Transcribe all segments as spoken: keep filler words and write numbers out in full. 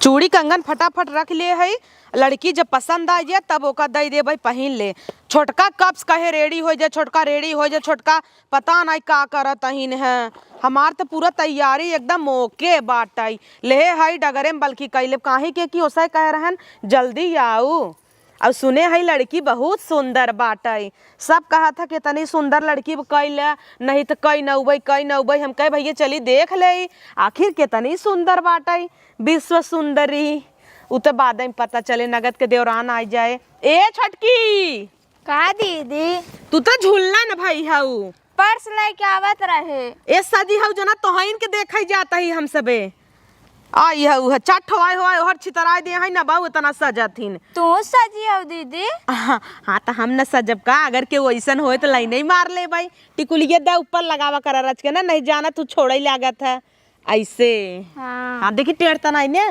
चूड़ी कंगन फटाफट रख ले है, लड़की जब पसंद आ जाए तब ओका दे देबै पहिन ले। छोटका कब से कहे रेडी हो जा, छोटका रेडी हो जा, छोटका पता नहीं का करत अहिन है। हमार तो पूरा तैयारी एकदम ओके बाटै। ले है डगरे में बल्कि कैले, काहे के कि ओसै कह रहन जल्दी आऊ। और सुने है लड़की बहुत सुंदर बाटै। सब कहत है कितनी सुंदर लड़की कैले, नहीं तो कई नौबै, कई नौबै। हम कहे भैया चली देख ले आखिर कितनी सुंदर बाटै। विश्व सुंदरी। उ तो बाद में पता चले, नगद के देवरान आ जाए। ए छोटकी, का दीदी? तू तो झूलन भई हऊ। पर्स लेके आवत रहे। ए सजी हऊ जना, तोहइन के देखै जात ही हम सबे। आई हऊ है, चट हवाई हवाई, ओहर छितराई दे है ना बाऊ, इतना सजत हिन। तू सजी हऊ दीदी? हाँ, हाँ, तो हम न सजब का, अगर केहू ऐसन होए तो लाइन ही मार लेबै। टिकुलिया दा ऊपर लगावा करा रच के ना, नहीं जाना तू छोड़ै लागत है। ऐसे। हाँ। हाँ, देखी टेढ़ त नाई ने,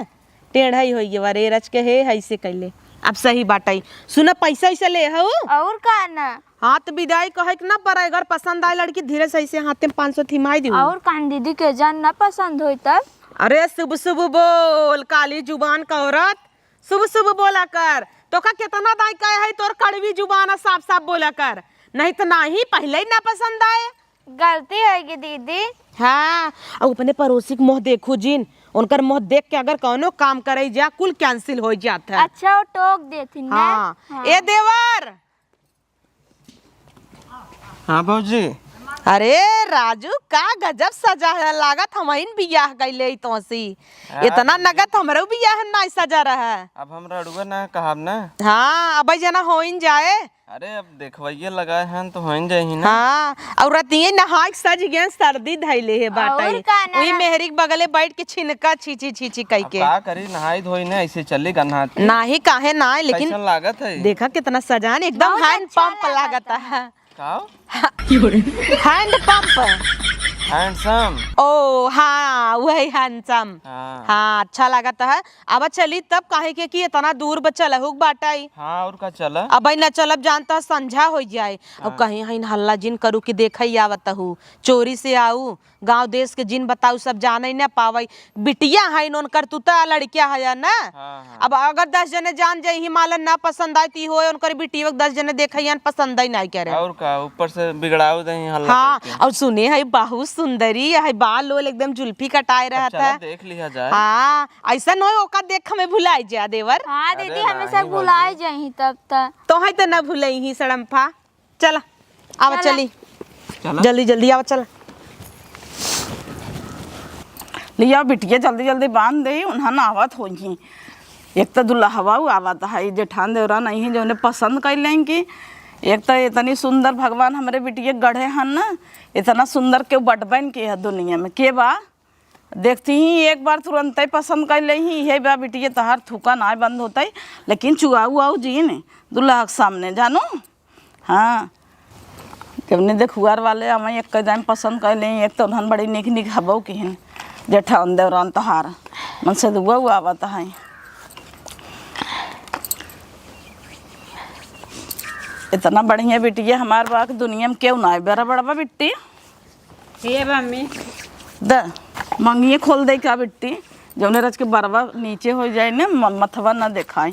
टेढ़ ही होई गवा रे, रच के हे, ऐसे कैले। अब सही बाटै। सुना, पैसा वैसा ले हऊ? और का ना? हाँ, तो विदाई कहे के ना पड़े, अगर पसंद आए लड़की, धीरे से ऐसे हाथे में पाँच सौ थिमाई दिहू। और कान दीदी के जान ना पसंद होई तब? अरे शुभ शुभ बोल, काली जुबान का औरत, शुभ शुभ बोला कर। तोका कितना दाई कहे है, तोर कड़वी जुबान है, साफ साफ बोला कर, नहीं तो नाही, पहले ही ना पसंद आए। गलती होइगी दीदी। हाँ, और अपने पड़ोसी के मुँह देखू जिन, उनकर मुँह देख के अगर कौनो काम करे जा, कुल cancel हो जात है। अच्छा, वो टोक देथिन ना। हाँ। हाँ। ए देवर। हाँ भौजी। अरे राजू, का गजब सजा है, लागत हमहिन बियाह कैले ही तोसी। हाँ इतना भौजी। नगद हमरो बियाह में नाई सजा रहा। अब हम रड़ुआ ना कहब ना। हाँ, अब जना होइन जाए। अरे, अब देखवइये लगाए हन, तो होइन जाही ना। हाँ, और रतिये नहाए के सज गए, सर्दी धइले है बाटै। और का ना? वही मेहरी के बगले बैठ के छिनका छींची छींची कइ अब के। का करी, नहाई धोई ना, ऐसे चली गन्हात के। नाही, काहे नाही, लेकिन कैसन लागत है? देखा कितना सजान, एकदम बहुत hand अच्छा pump लागत लागत है। है। का? Hand pump। Handsome। ओ, हाँ, वही handsome। हाँ। हाँ, अच्छा लागत है। अब चली तब, काहे के कि इतना दूर बा, चलहु के बाटै। हाँ, और का चला? अबै न चलब, जानता संझा होइ जाए। अब हाँ। कहीं हइन हल्ला जिन करू कि देखै आवत हू, चोरी से आऊ, गाँव देश के जिन बताऊ, सब जानै न पावै। बिटिया हइन उनकर, तू त लड़किया है ना। हाँ, हाँ। अब अगर दस जने जान जाई, हिमालय ना पसंद आए, तो ई होए उनकर बिटिया के दस जने देखै हन, पसंद ही नहीं करे। और का, ऊपर से बिगड़ाऊ दही हल्ला हाँ, करके। और सुने है बहुत सुंदरी है, बाल ओल एकदम जुल्फी कटाए अब रहत चला है। देख लिया जाए। हाँ, ऐसा न होए ओका देख हमें भुलाई जा देवर। हाँ दीदी, अरे हमें नहीं सब भुलाई भौजी। जाही तब त। तोहै त न भुलई ही सड़म्फा। चला, आवा चला। चली। चला। जल्दी जल्दी आवा, चला। लिया बिटिया, जल्दी जल्दी बांध दे, उन्हन आवत होइहीं। एक त दुल्हवा उ आवत है, जेठान देवरा नहीं है, जौने पसंद कइ लें कि एक त इतनी सुंदर भगवान हमरे बिटिया गढ़े हन ना, इतना सुंदर केहू बटबैन के है दुनिया में, के बा? देखती ही एक बार तुरंतै पसंद कइ लेही, इहे बा बिटिया तोहार, थूका नाय बंद होतै, लेकिन चुआऊ आऊ जिन दुल्हा के सामने, जानू? हाँ, जब ने देखुआर वाले आवे, एक कइ दाम पसंद कइ लेही, एक त उन्हन बड़ी निक निक हबौ किहिन, जेठान देवरान तोहार, मन से दुआ उ आवत है। इतना बढ़िया बिटिया हमार बा कि दुनिया में केहू नाय, बड़ा बड़ा बा बिट्टी। हे मम्मी। द, मंगिए खोल दे का बिट्टी, जौने रच के बरवा नीचे हो जाए ने, म-, मथवा ना देखाए,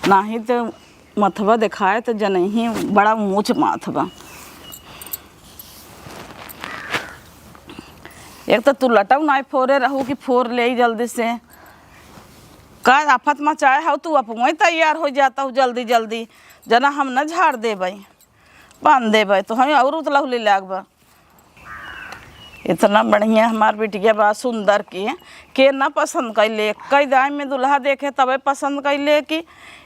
नाही तो मथवा देखाए तो जनही बड़ा ऊंच माथ बा। एक तो तू लटऊ नाय फोरे रहू कि फोर ले जल्दी से। का आफत मचाए हऊ तू, अपने तैयार हो जाता हूँ जल्दी जल्दी, जना हम न झाड़ देबै, बांध देबै, तो हम और उतलहुली लागबा। इतना बढ़िया हमार बिटिया बा, सुंदर के, के ना पसंद कैले? कई दाई में दुल्हा देखे तबे पसंद कैले कि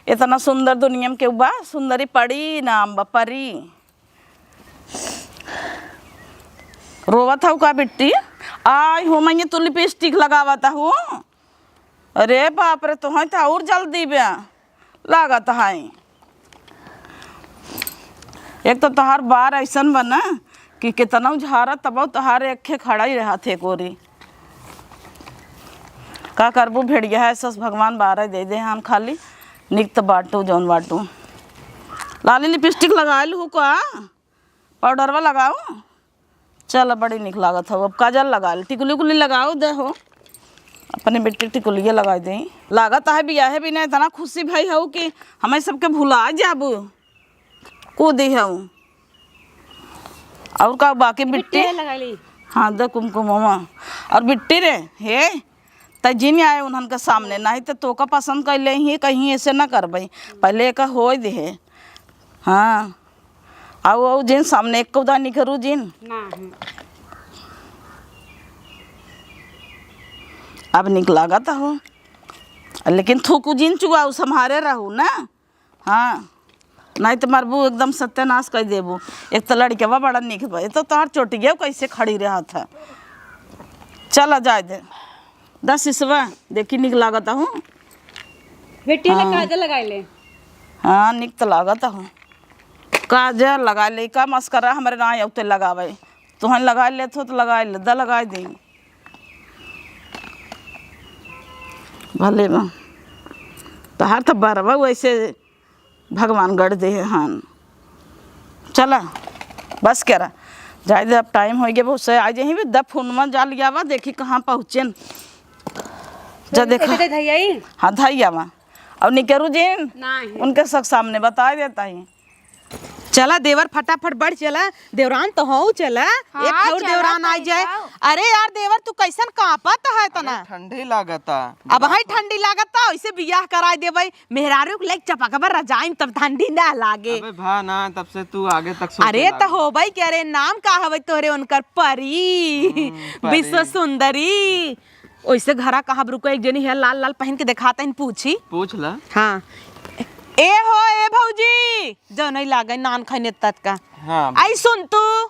इतना सुंदर दुनिया में केहू बा, सुंदरी परी नाम बा, परी। रोवत हऊ का बिट्टी? आई हो मैया, तू लिपस्टिक लगावत हऊ? अरे बाप रे, तोहई त और जल्दी बा लागत है। एक तो तोहार बार ऐसन बा ना कि केतनौ झारा तबौ तोहार एक खे खड़ा ही रहत है गोरी। का करबू, भेड़िया है सस, भगवान बारह दे दे हन खाली। निक त बाटू जौन बाटू। लाली लिपस्टिक लगा लू का? पाउडरवा लगाओ। चल, बड़ी निक लागत हौ। अब काजल लगा ले, टिकुली उकुली लगाओ दे हो। अपने बेटी टिकुलिया लगाइ देई। लागत है बियाहे बिना इतना खुशी भई हऊ कि हमें सबके भुला जाबू। कूदी हऊ। और का बाकी बिट्टी? बिट्टी है, लगा ली। हाँ, दे कुमकुमवा। और बिट्टी रे, हे, त जिन आए उन्हन के सामने, नहीं त तोका पसंद कइले ही, कहीं ऐसे ना करबई। पहले एक होय दे है। हाँ। आऊ, आऊ जिन सामने एक कौदा निकरू जिन। ना, हम्म। अब निक लागत हो, लेकिन थूकू जिन चुआऊ, सम्हारे रहू ना। हाँ, नहीं त मरबू, एकदम सत्यानाश कइ देबू। एक त लड़िकवा बड़ा निक बा, ए तो तोहार चोटिया कैसे खड़ी रहत है। चला जाए दे, दस सिसवा देखी निक लागत हूँ। बेटी ले हाँ। काजल लगाए ले। हाँ, निक त लागत हूँ। काजल लगाए ले, का मस्करा हमरे ना आउते लगावे। तोहन लगाए लेत हो त लगाए ले, द लगाए दे। भले बा। तोहार त बरवा वैसे भगवान गढ़ दे हन। चला, बस करा, जाए दे, अब टाइम होइ गया, बहुत से आ जाही बे, द फोन में जा लियावा, देखी कहाँ पहुँचेन। जा देखा। एते धैया ही? हाँ, धैया मा। और निकरू जिन, नहीं। उनके सब सामने बताइ देता ही। चला देवर, फटाफट बढ़ चला, देवरान तो हऊ, चला। हाँ, एक और चला देवरान आ तो जाए। जाओ। अरे यार देवर, तू कैसन कांपत है तना? अरे, ठंडी लागता। अब है ठंडी लागता, ऐसे बियाह कराए देबे। मेहरारू के लेके चपकबर रजाई में तब ठंडी ना लागे। अबे भा ना, तब से तू आगे तक सोचे अरे त लागल। होबई के, अरे नाम का हवे तोहरे उनकर? परी। हम्म, परी। विश्व सुंदरी। ओइसे घरा कहाँ रुको, एक जनी है लाल लाल पहन के देखाता है, पूछी। पूछ ला। हाँ। ए हो, ए भौजी, जो नहीं लागे नान खैने तत का। हाँ। आई सुन तू,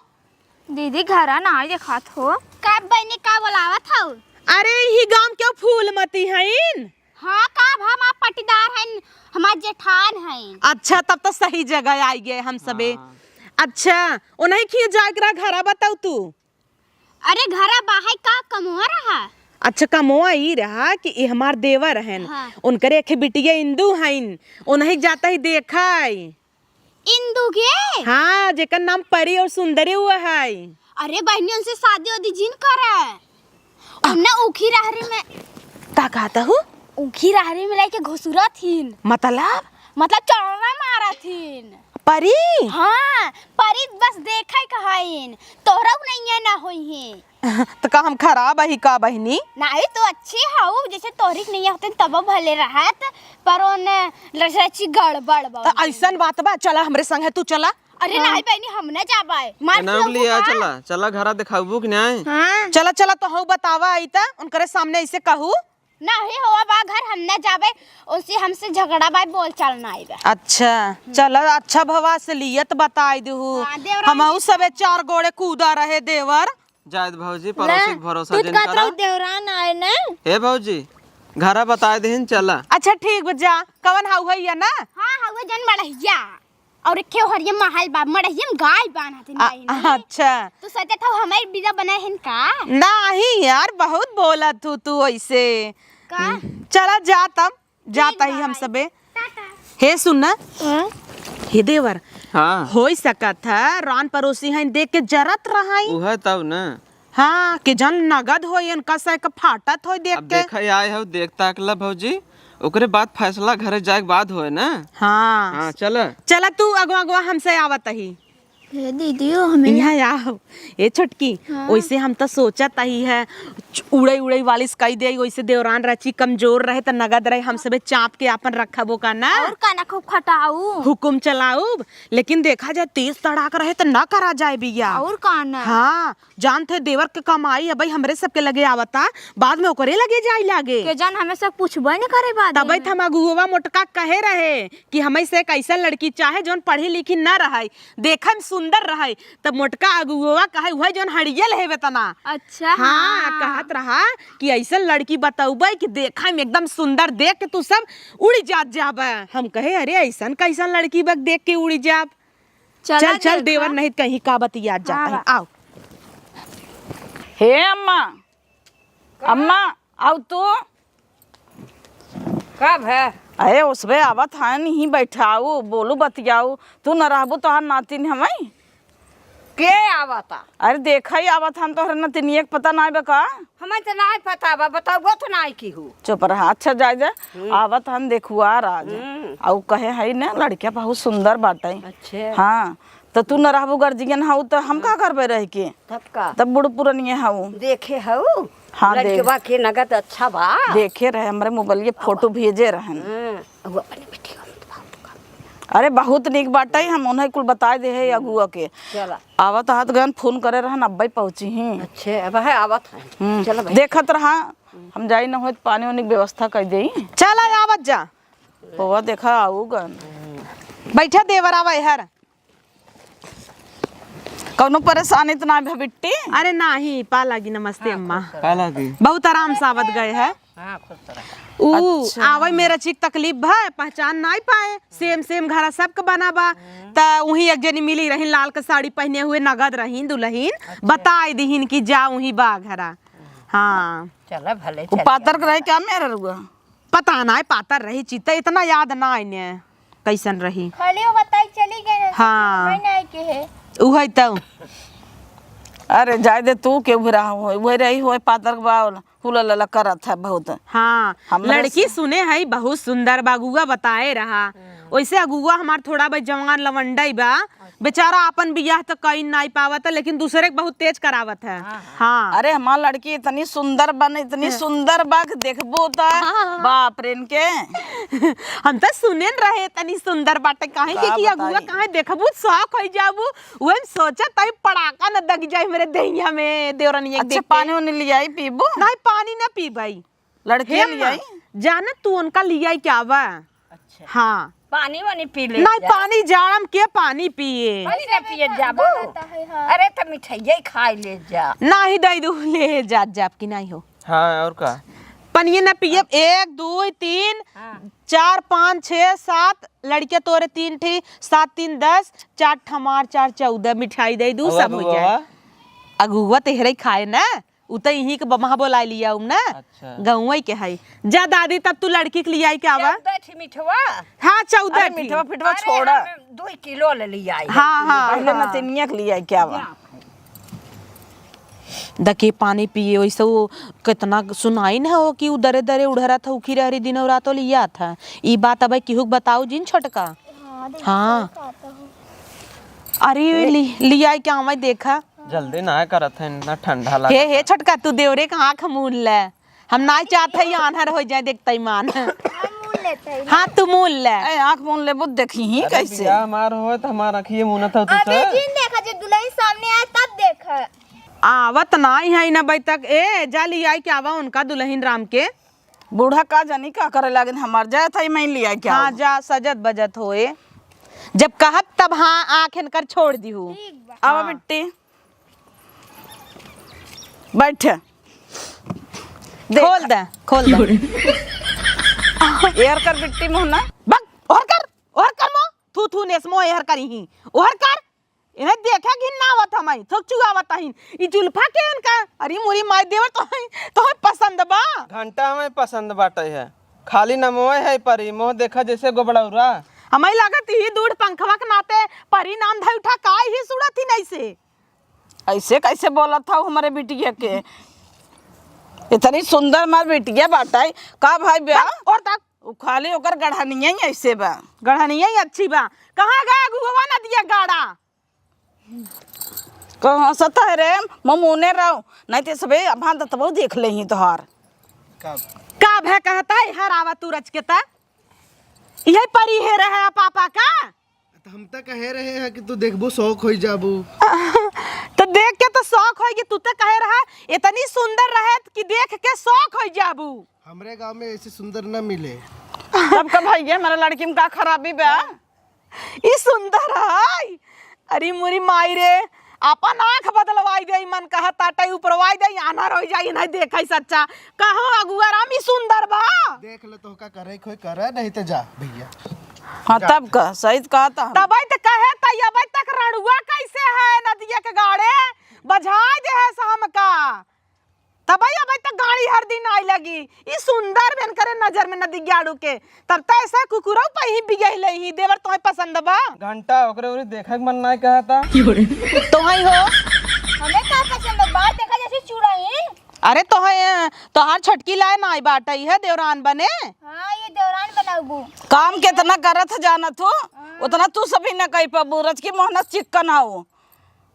दीदी, घरा ना देखात हो। का बहिनी, का बोलावत हऊ? अरे, यही गांव के फूलमती हईन। हाँ, का भा, हमार पटीदार हईन, हमार जेठान हईन। अच्छा, तब तो सही जगह आई गए हम सबे। हाँ। अच्छा, उन्हीं खी जाए के रहा, घरा बताऊ तू। अरे, घरा बाहर का कमवा रहा? अच्छा, कमवा ई रहा कि ये हमार देवर हन, हाँ। उनकरे एक बिटिया इंदू हईन, उन्हीं जाता ही देखाई। इंदू के? हाँ, जेकर नाम परी और सुंदरी हुआ है। अरे बहिनी, उनसे शादी वादी जिन करे। आ। उन्हें ऊखी रहरी में। का कहता हूँ? ऊखी रहरी में लेके घुसुरत हिन। मतलब? मतलब चढ़ना मारत हिन। परी? हाँ, परी बस देखे कहाइन, तोहरा नहीं है ना होई है। त का हम खराब अही का बहिनी? नाही, तू अच्छी हऊ, जैसे तोहरी के नहीं होते तब भले रहत, पर ओने लसरची गड़बड़ बा। त ऐसन बात बा, चला हमरे संगे, तू चला। अरे हाँ। नाही बहिनी, हम ना जाबे, मार के नाम लिया, का? चला, चला घरा देखाबू कि नहीं? हाँ। चला, चला, तो हऊ बतावा आई त, उनकरे सामने ऐसे कहू। नाही होवा बा घर, हम ना जाबे, ओसे हमसे झगड़ा बा, बोल चाल ना आइबे। अच्छा, चला, अच्छा भवा से लियत बताई देहू। हाँ, देवरानी हमहू सबे चार गोड़े कूदा रहे देवर। जायद भौजी, ले, पड़ोसी के भरोसा तू जिन कहत करा। रहू देवरान आए न। हे भौजी, घरा बताए देहिन, चला। अच्छा ठीक बा, जा। कवन हऊ है या ना? हाँ, हऊ जन मड़हिया। और एक ठे हरिया महल बा, मड़हिया में गाय बांधत हन आ, बहिनी। अच्छा। तू सोचत हऊ हमार बिदा बनाए हन का? नाही यार, बहुत बोलत हऊ तू ऐसे। का? हम्म, चला जा तब। जाता ही हम सबे। टाटा। हे सुन ना। हाँ? हे देवर। हाँ। होई सकत है, रान पड़ोसी हैं, देख के जरत रहाई। उहे तब ना। हाँ, कि जन नगद होई, इनका से का फाटत होई देख अब के। देखा आए हो, देख ताकला भौजी, ओकरे बाद फैसला घरे जाए के बाद होए ना। हाँ। हाँ, चला। चला तू अगवा अगवा हमसे आवत ही। हे दीदी, ओ हमें यहाँ आओ। ए छोटकी, हाँ। ओइसे हम त सोचत ही है, च-, उड़ई उड़ई वालिस कई दे, ओइसे देवरान रची कमजोर रहे त नगद रहे, हम सबे चाप के आपन रखबो का ना। और का ना खूब खटाऊ। हुकुम चलाऊब, लेकिन देखा जाए तेज तड़ाक रहे त ना करा जाए बिया। और का ना। हाँ, जानत है देवर के कमाई अबई हमरे सबके लगे आवता, बाद में ओकरे लगे जाई लागे। के जान हमें सब पूछबे न करे बाद तबई में। त हम अगुआ मोटका कहे रहे कि हमें से एक ऐसा लड़की चाहे जौन पढ़ी लिखी न रहे, देखे में सुंदर रहे, तब मोटका अगुआ कहे, "उहे जौन हड़ियल है वेतना।" अच्छा, हाँ, हाँ। कहत रहा कि ऐसन लड़की बतौबे कि देखे में एकदम सुंदर, देख के तू सब उड़ी जात जाबे। हम कहे, "अरे, ऐसन कैसन लड़की बक देख के उड़ी जाब?" चला चल, चल, देखा। देवर नहीं त कहीं का बतियात जाता हाँ, है। हाँ। आओ। हे अम्मा, अम्मा, आउ तू। का भे? अरे, उसबे आवत है, नहीं बैठाऊ, बोलू, बतियाऊ। तू न रहबू, तोहार नातिन हमें। के आवता? अरे देखा ही आवत, हम तोहरे नतिनिया के पता नाई बा का? हमें तो नाई पता बा, बताओ तो नाई की हूँ। चुप रहा, अच्छा जाए दे। हम्म। आवत हम देखुआ राज। हम्म। आउ कहे है ना, लड़किया बहुत सुंदर बाटे। अच्छा। हाँ, तो तू न रहबू गार्जियन हऊ, तो हम का करबे रह के? तब का? तब बूढ़ पुरनिया हऊ। देखे हऊ? हाँ, देख। लड़कवा के नगद अच्छा बा। देखे रहे, हमरे मोबाइल ये फोटो भेजे रहन। हाँ, वो अपने बेटी को मत बात कर। अरे, बहुत नीक बाटे, हम उन्हें कुल बताए दे है अगुआ के। चला। आवत हाथ गन फोन करे रहन, अब्बे पहुँची ही। अच्छे, अब है आवत है। हम्म, चलो भाई। देखत रहा, हम जाई न होत पानी उनी के व्यवस्था कर देई। चला, आवत जा। होवा देखा आऊ गन। बैठा देवर आवा हर। कौनो परेशानी त ना भे बिट्टी? अरे नाही, पा लागी, नमस्ते अम्मा। का लागी? बहुत आराम से आवत गए है। हाँ, खुश रह। ऊ अच्छा। आवे मेरा चीक तकलीफ भा, पहचान नाई पाए, सेम सेम घरा सबके बना बा। त उही एक जनी मिली रही लाल के साड़ी पहने हुए, नगद रहीन दुलहिन, अच्छा। बताई दिहिन कि जा उही बा घरा। हाँ। चला भले उ चल पातर गया। के रहे क्या मेरा रुआ? पता नाई पातर रही चित्ता, इतना याद नाई ने कैसन रही। खाली वो बताई चली गई है, हाँ। मैं नहीं के है। उहे तो। अरे जाए दे तू, के उहे रहा हो, उहे रही हो पातर के बावल, हुला लला करत है बहुत। हाँ, हमरे लड़की से सुने है बहुत सुंदर बा, अगुआ बताए रहा। हम्म। वैसे अगुआ हमार थोड़ा भाई जवान लवंडई बा, बेचारा आपन बियाह त कई नाई पावत है, लेकिन दूसरे के बहुत तेज करावत है। हाँ, हाँ। हाँ। अरे, हमार लड़की इतनी सुंदर बन, इतनी हाँ। सुंदर बा कि देखबो त, हाँ, हाँ, हाँ। बाप रे इनके। हम त सुनेन रहे इतनी सुंदर बाटे, काहे का के कि अगुआ बताई? काहे देखबू, शौक होई जाबू, उहे हम सोचत हई पड़ाका न दग जाए हमरे देहिया में, देवरनिया के अच्छा, देख के। पानी उनी लियाई पीबू? नहीं, पानी न पीबई। लड़की हे लियाई? अम्मा, जाना तू उनका लियाई क्या बा? अच्छा। हाँ। पानी वानी पी ले नहीं, जा। पानी जाड़म के पानी पिए? पानी ना पिए जाबो। गलत है, हाँ। अरे, त मिठाइया ही खाई ले जा। नाही दई दू, ले जात जाब कि नाही हो। हाँ, और का? पनिये ना पिए। एक, दो, तीन, हाँ। चार, पाँच, छः, सात, लड़किया तोरे तीन ठी, सात तीन दस, चार ठमार, चार चौदह, मिठाई दे दू, और सब हो जाए। अगुआ? अगुआ तेहरे खाए ना। उ त इहीं के बमहा बोलाए लिया उ ना। अच्छा। गउँवई के हई। जा दादी, तब तू लड़की के लियाई के आवा। चौदह ठी मिठवा। हाँ, चौदह अरे, ठी। मिठवा फिठवा अरे, छोड़ा। हम दुई किलो ले लियाई। हाँ, हाँ, पहले हाँ। नतिनिया के लियाई के आवा। दके पानी पिए, वैसे वो कितना सुनाई न हो कि उ दरे दरे उड़रत ह, उखी रहरी दिनो रातो लियात ह। ई बात अब केहू के बताऊ जिन छोटका। हाँ, देखो, हाँ। सही कहता हूँ। अरे, ले, लियाई के आवा देखा। जल्दी ना करत है, इतना ठंडा हे, लागत हे है। छोटका, तू देवरे के आँख मून ले। हम ना चाहत है, ये आन्हर हो जाए, देखते ही मान। हम मून लेते हैं। हाँ, तू मून ले। ए, आँख मून लेबो, देखी ही अरे कैसे। बियाह हमार होए, तो हमार आँखिए मूनत हो तू अबे से। जिन देखा, जे दुलहिन सामने आए, तब देखा। आवत नाई है ना अबे तक। ए, जा लियाई के आवा उनका दुलहिन राम के। बूढ़ा का जानी का करे लागिन, हमार जाए था, मैं लियाई के हाँ, आवा। जा, सजत बजत होए। जब कहब तब हाँ, आँख इनकर छोड़ दिहू। ठीक बा। आवा हाँ। बिट्टी। बैठ। देख। खोल दे, खोल दे। एहर कर बिट्टी मोहना। बक, ओहर कर, ओहर कर मो। थू, थू, नेस मो एहर करी ही। ओहर कर। इन्हें देखे घिन ना आवत हमाई। थोक चुआवत हईन। ई जुल्फा के इनका, अरे मोरी माई देवर तो है, तो है पसंद बा। घंटा में पसंद बाटे है। खाली नमोए है परी, मोह देखा जैसे गोबड़ौरा। हमाई लागत ही दूर पंखवा के नाते परी नाम धई उठा, का ही सुड़त ही नहीं से। ऐसे कैसे बोलत हऊ हमरे बिटिया के? इतनी सुंदर हमार बिटिया बाटे, का भाई बा? बस, और तक। उ खाली ओकर गढ़निया ही ऐसे बा। गढ़निया ही अच्छी बा। कहाँ गया अगुआ नदिया गाड़ा? कहाँ सता है रे? ममूने रहो, नहीं ते सबे अभान दतबो देख ले ही तोहार। का? का भे कहता है हर आवा तू रच के ता? यही परी है रहे पापा का? त हम त कहे रहे हैं कि तू देखबो शौक होई जाबू। त देख के त शौक होई कि तू त कहे रहा इतनी सुंदर रहे कि देख के शौक होई जाबू। हमरे गांव में ऐसे सुंदर न मिले। तब का भैया हमारा लड़की में का खराबी बा? ई सुंदर है। अरे मोरी माई रे, आपन आँख बदलवाई दे, मन कहत ताटे उपरवाई दे, आन्हर होई जाई, नहीं देखई सच्चा। कहो अगुआ राम, ई सुंदर बा। देख ले तोहका करे खोई करे, नहीं त जा भैया। हाँ, जा। तब का, सही त कहत हम। तबई त कहे त अबे तक रड़ुआ कैसे है नदिया के गाड़े? बझाई दे है हमका। तबई अबई त गाड़ी हर दिन आइ लगी। ई सुंदर बेन करे नजर में नदी ग्याड़ू के। तब त ऐसा कुकुरऊ पही बिगह लही, देवर तोहे पसंद बा? घंटा ओकरे ओरी देखे के मन नाय कहता। तोहई हो। हमें का पसंद बा? बाहर देखा जैसे चुड़ैल। अरे तोहे, तोहार छोटकी लाए नाय बाटई है देवरान बने। हाँ, ये देवरान बनाउबू। काम केतना करत ह जानत हो, हाँ। उतना तू सभी न कही पाबू। रचकी मोहनस चिक्कन हऊ।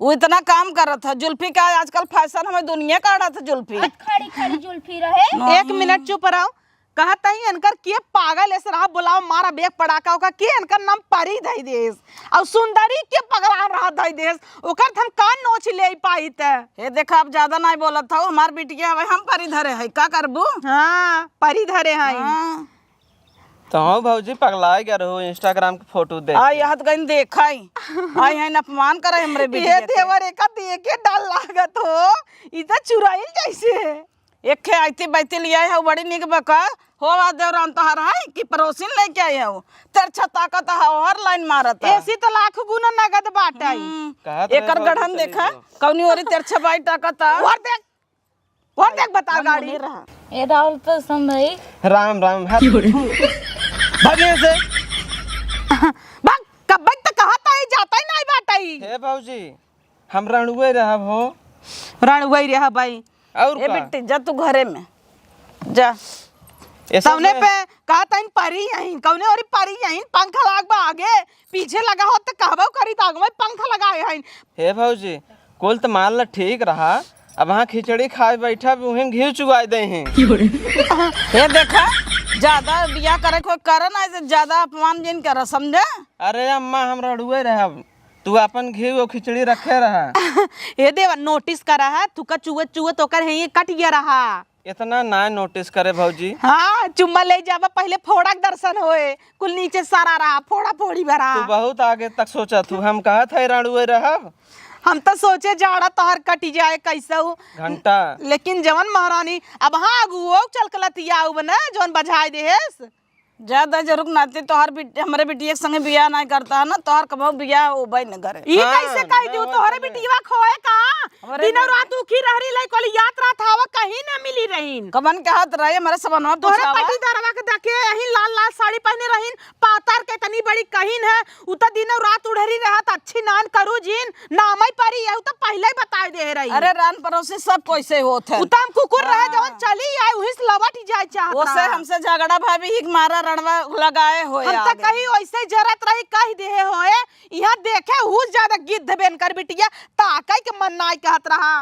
उ इतना काम करत ह। जुल्फी का आजकल फैशन हमें दुनिया काढ़त ह जुल्फी। खड़ी खड़ी जुल्फी रहे। एक मिनट चुप रहो। कहत हई इनकर के पागल एस रहा, बुलाओ मारा बेग पड़ाका ओका, के इनकर नाम परी धई देस। अउ सुंदरी के पगलान रहा धई देस, ओकर त हम कान नोच लेई पाइत। हे देखा, अब ज्यादा नाहीं बोलत हऊ, हमार बिटिया हवे, हम परी धरे हई, का करबू? हाँ, परी धरे हई। हाँ। तोहू भौजी पगलाइ गए रहो Instagram के फोटो देख आ, के। यहाँ तो कहीं देखा ही। आई है अपमान करे हमरे ये बिटिया के। देवर एका देखे डर लागत हो, ई त चुड़ैल जैसे। एक खे आइती बैती लिया है, बड़ी निक बका। हो आ देवरान तोहर है कि पड़ोसिन लेके आई है, तेरछा ताकत है, हर लाइन मारत है। एसी त लाख गुना नगद बाटई। हम्म। कहत रहे एकर भौजी गढ़न चली देखा, गयो। कौनी ओरी तेरछा बाई ताकत है। और देख, और देख बता हम गाड़ी। उन्हें रहा। ए राहुल तो संभई। राम राम, हाथ भागे से। बक, कब्बे त कहत आई, जातई नाहीं बाटई। हे भौजी, हम रणुए रहब हो। रणुए रहब भाई। और ए का? बिट्टी, जा तू घरे में, जा। ए सब तौने में पे कहत हईन परी हईन, कौने ओरी परी हईन, पंखा लाग बा आगे, पीछे लगा होत त कहबो करी त आगे में पंखा लगाए हईन। हे भौजी, कुल त मान ल ठीक रहा, अब हाँ खिचड़ी खाए बैठा, उहें घी चुआए दे हैं। हे देखा, ज्यादा बियाह करे कोई करे ना, ऐसे ज्यादा अपमान जिन करा, समझे? अरे अम्मा, हम रणुए रहब, तू अपन घी वो खिचड़ी रखे रहा। ए देवा, नोटिस करा है, थुका चुअत चुअत ओकर है ये कट गया रहा। इतना ना नोटिस करे भौजी। हाँ, चुम्मा ले जाबा, पहिले फोड़ा के दर्शन होए, कुल नीचे सारा रहा, फोड़ा फोड़ी भरा। तू बहुत आगे तक सोचा थू, हम कहत है रणुए रहब। हम तो सोचे जाड़ा तोहर कटी जाए कैसहू। घंटा। लेकिन जवन महारानी, अब हाँ अगुओ चलकलतिया उब ना, जवन बझाए देहेस। ज्यादा जरूर नाते तोहर बिट-, हमरे बिटिया के संगे बियाह नाहीं करता है ना, तोहर कबहू बियाह होबे न करे। ई हाँ, कैसे कह दियो? तोहरे बिटिया खोए का? हमरे दिनों रात उखी रहरी लई कोली याद रात हवा कहीं ना मिली रहीन। कबन के हाथ रहे, हमरे सबनवा तोहरे पूछावा। पटीदारवा के देखे यही लाल लाल साड़ी पहने रहीन, पातर के इतनी बड़ी कहीन है, उ त दिनों रात उढ़री रहत, अच्छी नान करू जीन, नामई परी है, उ त पहिले ही बताए दे रही। अरे रान पड़ोसी सब कैसे होत है। उ त हम कुकुर रहे हाँ। जवन चली आए, उही से लवट ही जाए चाहत ओसे रहा। हमसे झगड़ा भाभी ही मारा रणवा लगाए होए हम त आगे। कहीं वैसे जरत रही कह दे होए, यहाँ देखे हुस ज्यादा गिद्ध बेन कर बिटिया, ताकई के मन नाई कहत रहा।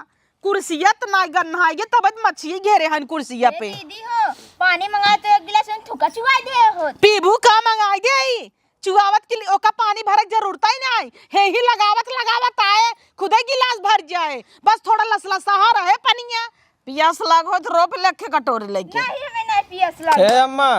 कुर्सिया त नाई गन्हाई गे, तब मच्छी घेरे हन कुर्सिया ए पे। दीदी हो, पानी मंगाए तो एक गिलास में थुका चुआई दे हो। पीबू का मंगाई दे? चुआवत के लिए ओका पानी भरे के जरूरत ही नाई। हे ही लगावत लगावत आए, खुदे गिलास भर जाए, बस थोड़ा लसलसाहा रहे पनिया। पियास लागो तो रोप लेके कटोरी लेके। नहीं, हमें नहीं पियास लागो। ए अम्मा,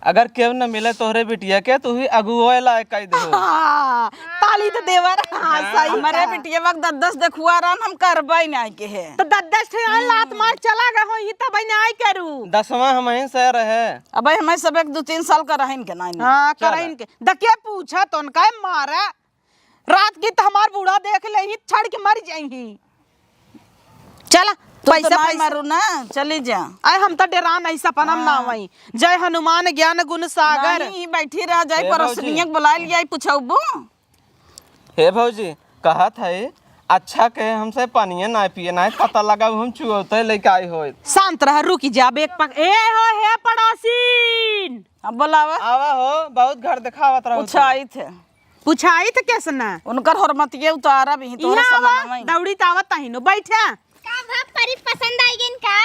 अगर केहू न मिले तोहरे बिटिया के, तू ही अगुए लायक कह दे हो। हाँ, ताली तो देवर, हाँ, हाँ। सही हमरे कहा। बिटिया वक्त दस दस देखुआ रहन, हम करबे नहीं के है। तो दस दस ठे आन लात मार चला गए हो, ये तब नहीं करू। दसवां हम ही से रहे। अब हमें सब एक दो तीन साल का रहन के नहीं। हाँ, चला। करहिन के। दकिया पूछा तो उनका मारा। रात की त हमार बूढ़ा देख लेही, छड़ के मर जाइही। चला, तू तो पैसा, ना पैसा। मरू ना, चली जा। आए, हम त डेरा नहीं, सपना में ना हाँ। वही। जय हनुमान ज्ञान गुण सागर। नहीं, बैठी रह जाए, ए पड़ोसनिया भौजी। के बुला लिया, पूछबू। हे भौजी, कहत है, अच्छा के हमसे पानिये ना पिए, ना पता लगा हम चुअते लेके आई होए। शांत रह, रुकी जा, बेग पक-, ए हो, हे पड़ोसीन। अब बुलावा। आवा हो, बहुत घर दिखावत रहो पूछा तू। आई थे। पुछाई त कैसे ना? उनकर हरमतिये उतारा भी तोहरा इहाँ आवा, समझ में। दौड़ी त आवत तहिनो, बैठा। का भा परी पसंद आई गइन का?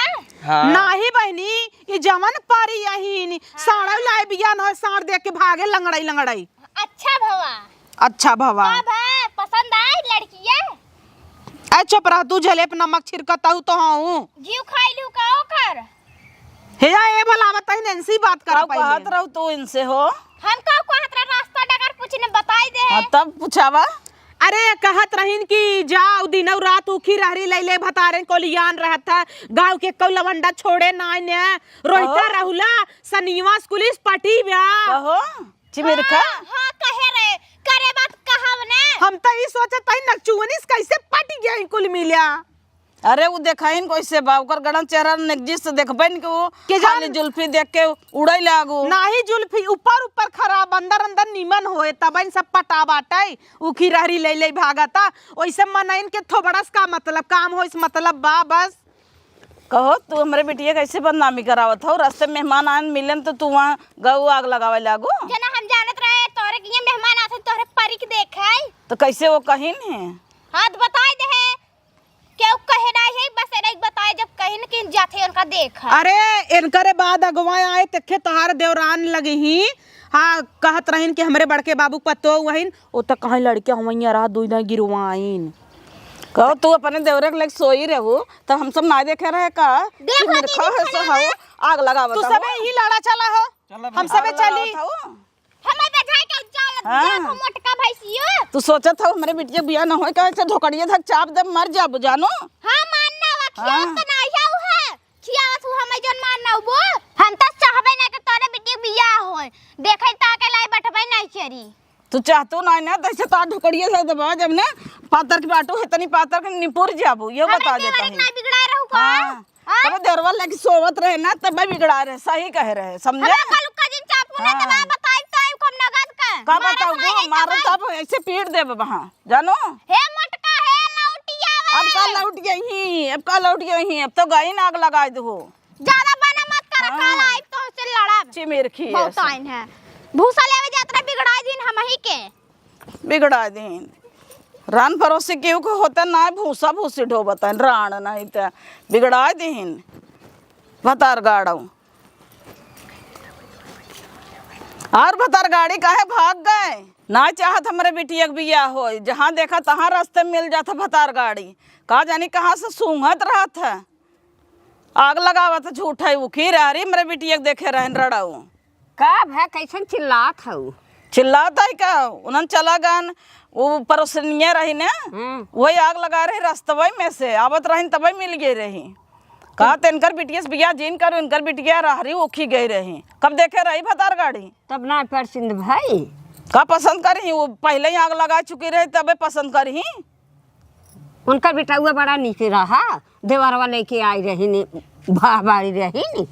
हाँ। नाही बहिनी, ई जवन परी अहिन, साड़ा लाए बियान हो, साड़ देख के भागे लंगड़ाई लंगड़ाई। अच्छा भवा। अच्छा भवा। का भा पसंद आई लड़किया? ए चुप रह, तू झेले पे नमक छिड़कत हऊ तो हूँ। जीव खाइलू का ओकर? हे या, ए बोलावत तहिन इनसे ही बात कर का पाइले। कहत रहू तू इनसे हो? हम का कहत रह, रास्ता डगर पूछने बताई दे। हाँ, तब पूछावा। अरे, कहत रहिन कि जाओ दिनौ रात उखी रहरी लैले भतारेन कोलियान रहत है। गाँव के कौ लवंडा छोड़े नाय ने। रोहिता कहो। रहुला, सनिवा स्कूलिस पटी बा। कहो, चिमिरखा। हाँ, हाँ, कहे रे। करे बात कहब ने। हम त ई सोचत हई नकचुअनिस कैसे पटी गया कुल मिल्या। अरे, उ देखाइन कैसे बा, ओकर गड़न चेहरा नजदीक से देखबे न कि उ के जान खाली जुल्फी देख के उड़ै लागू। नाही जुल्फी, ऊपर ऊपर खराब, अंदर अंदर निमन होए, तबन सब पटा बाटै, उखी रहरी ले ले भागता। ओइसे मनइन के थोबड़स का मतलब, काम होइस मतलब बा बस। कहो, तू हमरे बिटिया कैसे बदनामी करावत हो? रास्ते में मेहमान आन मिलन तो तू वहाँ गऊ आग लगावे लागू। जना हम जानत रहे तोहरे के ये मेहमान आथे तोहरे परी के देखे। तो कैसे वो कहिन है? हाँ, तो बताई दे है। केहू कहे ना है, बस एने बताए जब कहिन कि जाथे उनका देखे। अरे, इनकरे बाद अगवा आए, तेखे तोहार देवरान लगी ही। हाँ, कहत रहिन कि हमरे बड़के बाबू के पतो वहिन, ओ त कहीं लड़के हुवैया रहा, दुई दाई गिरवाइन। कहो, तू अपने देवरे के लगे सोई रहू, त हम सब ना देखे रहे का? कि देखो, मिर्खा दीदी, है सो खाना हऊ, आग लगावत तू हऊ। सबे ही लड़ा चला हो, चला हम भाई। सबे आग चली। लगावत हऊ। हमें बजाए के जाओ, हाँ। देखो मोटका भैंसियो। तू सोचत हऊ हमरे बिटिया बियाह न होए, का ऐसे ढोकड़िया धक चाप दे, मर जाबू, जानो? हाँ, मानना वखिया हाँ। त ना आया है। खियावत हूँ हमें जौन मार ना उबो। हम त चाहबे ना कि तोरे बिटिया बियाह होए। देखै ताके लाई बैठबे नहीं करी। तू चाहतू नहीं ना, तैसे तो ढुकड़िए से दबा जब ना पातर के बाटू है तनी पातर के निपुर जाबू, ये हमें बता देता देवरे है। के ना बिगड़ाए रहू का? हाँ। हाँ? तब देवरवा लेके सोवत रहे ना, तब बिगड़ा रहे, सही कह रहे, समझे? हमें कल का दिन चापू ना हाँ। दबा बताई तो आई कम नगद का। का मारे बताऊ, मारे मारो तब। तब ऐसे पीट देब वहाँ, जानो? हे मोटका, हे लौटिया अब का वे। लौट गई ही, अब का लौट गई ही, अब तो गई ना आग लगाई दो। ज्यादा बना मत कर, हाँ। काल आइब तो से लड़ब। चिमिरखी बहुत ऐसा। आइन है। भूसा लेवे जात रहे, बिगड़ाई दिन हमही के। बिगड़ाई दिन। रान परोसी केहू के होता ना, भूसा भूसी ढोबत है, रान नहीं त बिगड़ाई दिन। भतार गाड़ो। और भतार गाड़ी काहे भाग गए? ना चाहत हमरे बिटिया के बियाह होई, जहाँ देखा तहाँ रास्ते में मिल जात भतार गाड़ी। का जानी कहाँ से सूंघत रहत है। आग लगावत झूठै उखी रहरी, हमरे बिटिया के देखे रहन रड़ऊ। का भा, कैसन चिल्लात हऊ? चिल्लात है का? उन्हन चला गन, वो परोसनिया रही ने, हम्म। वही आग लगा रहे रस्तवई में से, आवत रहिन तबई मिल गई रही। का त इनकर बिटिया से बियाह जिन करो, इनकर बिटिया रहरी उखी गई रही। कब देखे रही भतार गाड़ी? तब ना पसंद भाई। का पसंद करी? वो पहले ही आग लगा चुकी रही, तबे पसंद करी। उनकर बेटउआ बड़ा नीक रहा, देवरवा लेके आई रही नी, बाहबारी रही नी।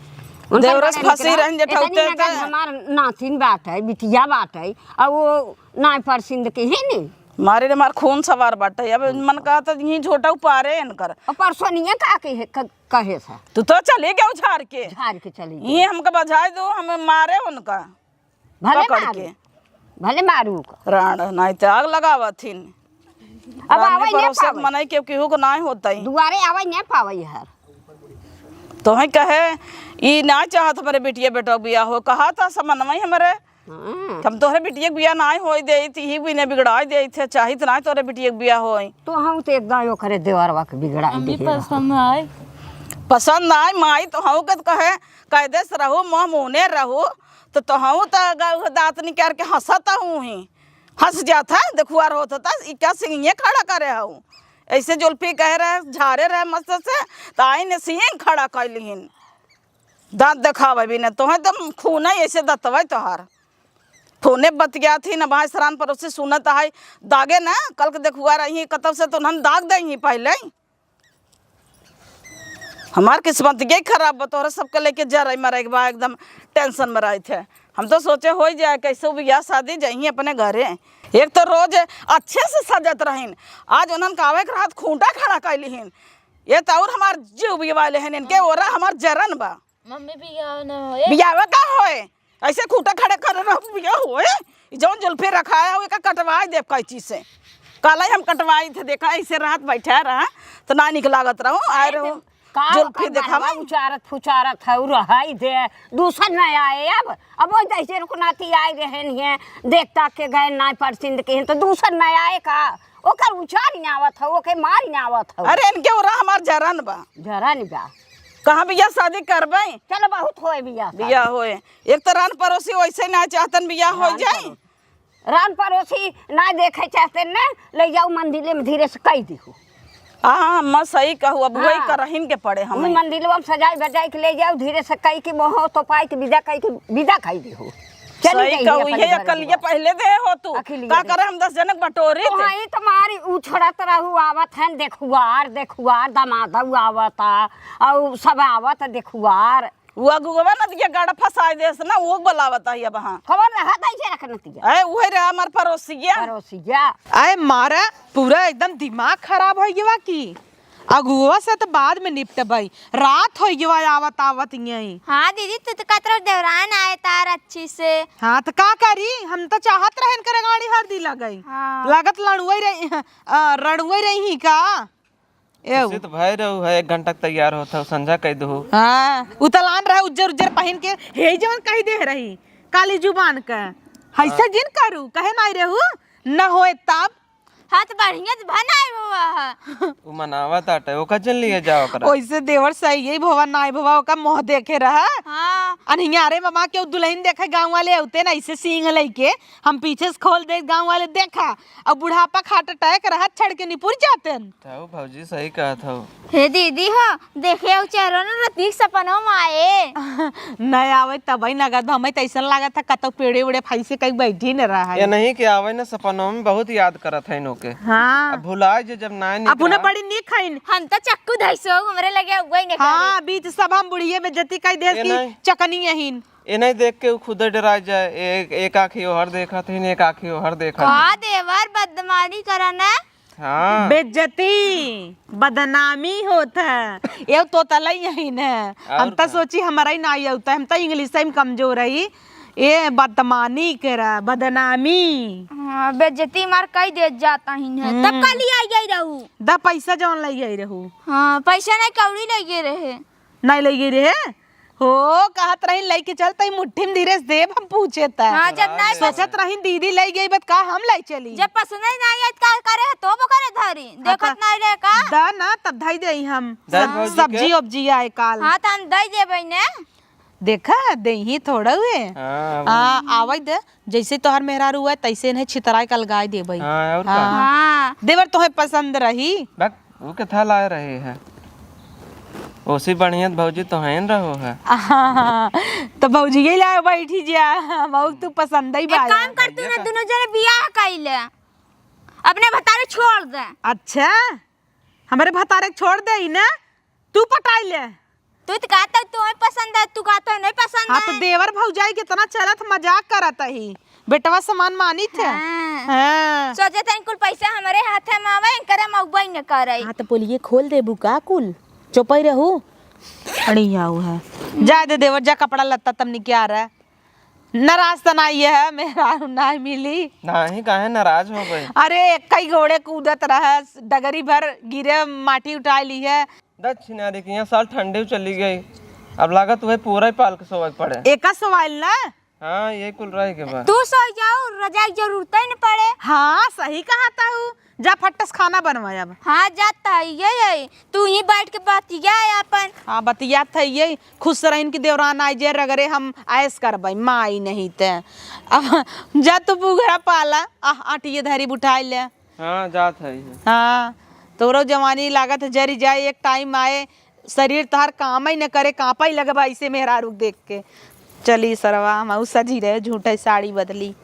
उनकर देवरस बड़ा नीक फंसी रहा। रहन जे इतनी ठौते नगद ते। हमार नातिन बाटै, बिटिया बाटै, और वो नाय परसिंद के ही नी। मारे रे, हमार खून सवार बाटै। अब मन का तो यहीं झोटा उपारे इनकर। और परसोनिया का के है, क-, कहे सा। तू तो चली गयो झाड़ के। झाड़ के चली गई। यहीं हमका बजाए दो, हमें मारे उनका। भले पकड़ मारू, के। भले मारू का। राण, नाई त आग लगावत हिन। अब राण में आवै नहीं परोसे पावै। मनई के केहू को नाई होता ही। दुआरे आवै नहीं पावै हर। तोहे कहे, ई ना चाहत हमरे बिटिया बेटा बियाह हो, कहा था समनवा ही हमरे। हाँ। हम तोहरे बिटिया के बियाह नाई होई दे, तिही बिने बिगड़ाई दे थे, चाहित नाई तोहरे बिटिया के बियाह होई। तो हम तो एकदम ओकरे देवरवा के बिगड़ाई हम भी दे रहा। पसंद आए। पसंद आए, माई तो हम के कहे, कायदे से रहू, मुँह मुने रहू, तो तोहू त ग-, दाँत निकाल के हँसत हूँ ही। हँस जात है, देखुआर होत होता, ई क्या सिंगिये खड़ा करे हऊ? ऐसे जुल्फी कहे रहे, झारे रहे मस्त से, त आई ने सिंग खड़ा कैलिहिन। दाँत देखावे भी न, तोहे त खून है ऐसे दतवे तोहार। फोने बतियात ही न, भाई सरान पड़ोसी सुनत है, दागे न, कल के देखुआर अही, कतब से तो उन्हन दाग दे ही पहले। हमार किस्मत ये खराब बा, तोहरा सबके लेके जराई मराई के बा, एकदम tension में रहित है। हम तो सोचे होई जाए कैसे बियाह शादी जइहीं अपने घरे। एक तो रोज अच्छे से सजत रहिन, आज उन्हन का आवे के रहत खूंटा खड़ा कैलिहिन। ये तो और हमार जीव बिवाले हैं इनके, ओरा हमार जरन बा। मम्मी बियाह न होए। बियाह का होए? ऐसे खूंटा खड़े करे रहो, बियाह होए? ई जौन जुल्फे रखाया हो, एका कटवाई देब कैंची से। काले हम कटवाई थे, देखा, ऐसे रात बैठा रहा, तो ना निक लागत रहो, आए रहो, का जुल्फे ओकर देखावा। मनवा उचारत फुचारत है, उ रहाई दे, दूसर न आए अब। अब वो जैसे रुकनाती आए रहन हैं, देख ताक के गए, ना परसिंद के हैं, तो दूसर न आए का? ओकर उचार न आवत हो, ओके मार न आवत हो। अरे, इनके ओरा हमार जरन बा। जरन बा। कहाँ बियाह शादी करबै? चलो, बहुत होए बियाह शादी। बियाह होए। एक तो रान परोसी वैसे ना चाहतन बियाह हो रान जाए। परो-, रान परोसी ना देखे चाहते ना, ले जाओ मंदिर में धीरे से कई दिहो। हाँ, अम्मा सही कहू, अब वही हाँ। करहिन के पड़े हमें। मंदिर में सजाई बजाई के ले जाओ, धीरे से कई के मोह तो पाई के विदा कई के विदा कई दिहो। चली सही गई कहू, अपने ये घर अकलिया दुआर। पहिले दे हो तू। अकलिया का दे। करे हम दस जनक बटोरी तो थे। हई तुम्हारी उछड़त रहू, आवत हन, देखुआर, देखुआर, दमादऊ आवता, अउ सब आवत देखुआर। वो अगुआ नतिया गाड़ा फंसाए देस ना, वो बोलावत है अब। हाँ। कौन रहा था इसे रख नतिया? ए, उहे रहा हमार पड़ोसिया। पड़ोसिया। आए मारा, पूरा एकदम दिमाग खराब होइ गवा की। अगुआ से तो बाद में निपटबई, रात होइ गवा आवत आवत यहीं। हाँ दीदी, तू तो कहत रहो देवरान आए तार अच्छी से। हाँ तो का करी, हम तो चाहत रहन करे गाड़ी हरदी लगई। हाँ। लागत लड़ुए रही, अ, रड़ुए रही ही का? एउ। खुशी तो भय रहू है, एक घंटा के तैयार होत हो, संझा कह दहू। हाँ, उतलान रहे उज्जर उज्जर पहिन के, हे जवन कही दे रही, काली जुबान के। हैसे हाँ। जिन करू, कहे नाई रहू, न होए तब। हाँ, तो बढ़िया तो बनाए हुआ है। उ मनावा ताटे, ओका जिन लिए जाओ ओकरा। ओइसे देवर सही है, भवा नाई भवा, ओका मोह देखे रहा। हाँ। अनहियारे मामा के उ दुल्हन देखे गाँव वाले अउते ना, ऐसे सींग लइके, हम पीछे से खोल दे, गाँव वाले देखा, अब बुढ़ापा क heart attack रहत छड़ के निपुर जातेन। ताऊ भौजी सही कहत हौ। हे दीदी हो, देखे अउ चेहरो न रतीक सपनो में आए। नहीं आवे तबई नगद, हमें तो ऐसा लागत है कतौ पेड़े उड़े फैसे कहीं बैठी न रहा है। ये नहीं कि आवे न सपनों में बहुत याद करत है इनों के। हाँ। अब भुलाए जे जब ना अब उन्हें निकला। बड़ी निक हईन। हम तो चक्कू धैसो, हमरे लगे अगुवाई नहीं हाँ, करे। बीच सब हम बुढ़िए में जती कही देस ये की नहीं। चकनी अहिन। ए नहीं देख के उ खुदे डराइ जाए, एक, एक आँखी ओहर देखत हईन, एक आँखी ओहर देखत हईन। का देवर बदमानी करन है? हाँ। बेइज्जती, बदनामी होत है। एउ तोतलई अहिन है। और हम त का? सोची हमरई नाई अउत है, हम त English में कमजोर हई। ए बदमानी करा, बदनामी। हाँ, बेइज्जती मार कई देत जात अहिन है। तब हम्म। का लिआइ गई रहू? द पैसा जौन लइ गई रहू। हाँ, पैसा नहीं कौड़ी लइ गए रहे। नहीं लइ गई रहे? हो, कहत रही लइके चल, तई मुट्ठी में धीरे से देब, हम पूछे त। हाँ, जब नहीं सोचत रही दीदी लइ गई, बत का हम लइ चली? जब पसंद ही नहीं आयत, का करे है, तो वो करे धरी। हाँ, देखत त नहीं रहे का? द ना, तब धई देई हम। दस भौजी के? सब्जी उब्जी आए काल। हाँ, त हम दई देबई ने। देखा, देही थोड़ा हुए। हाँ, आ, आवई दे, जैसे तोहर मेहरारू हुआ, तैसे इन्हें छितराए के अलगाए देबई। हाँ, और का? हाँ। हाँ। देवर तोहे पसंद रही। बक, ऊ के था लाए रहे है। ओसी बढ़िया त भौजी तो हैं रहो है। हाँ, तो भौजी यही लाए बैठी जा, हम तू पसंद ही एक बाया। काम कर, तू ना दोनों जने बियाह कइले, अपने भतारे छोड़ दे। अच्छा, हमारे भतारे के छोड़ देई ना, तू पटाई ले। तू तो कहत है तू ही पसंद है, तू कहत है नहीं पसंद हाँ, तो है। देवर भौजाई कितना चलत मजाक करत ही, बेटवा समान मानित है। हाँ। हाँ। सोचे तन कुल पैसा हमरे हाथे में आवे, इनकरे मउबई न करे। हाँ, तो पोलिये खोल देबू का कुल? चुपई रहू। अड़िया हुआ है। जा दे देवर, जा कपड़ा लत्ता तब निकारा। नाराज त नाई है, मेहरारू नाई मिली। नाही, काहे नाराज हो गए? अरे, कई घोड़े कूदत रहे, डगरी भर गिरे, माटी उठाई ली है। दक्षिणारी के यहाँ साल ठंडी चली गई, अब लागत वही पूरा ही पाल के सोवे के पड़े। एका सवाल ना? हाँ, ये कुल रह के बा। तू सो जाओ, रजाई जरूरत ही न पड़े। हाँ, सही कहा ताऊ। जा फट्टस खाना बनवा अब। हाँ, जात है, ये, ये। तू ही बैठ के बतिया अपन। हाँ, बतियात है ये। खुश रहिन कि देवरान आई जे रगरे हम ऐश करबै, माई नहीं ते। अब जा तू बुघरा पाला, आह, आटिये धरी बुठाई ले। हाँ, जात है ये। हाँ, तोरो जवानी लागत है जरी जाए, एक टाइम आए, शरीर तोहार काम ही न करे, कांपा ही लगबा ऐसे मेहरारू देख के। चली सरवा, हम ऊ सजी रहे, झूठे साड़ी बदली।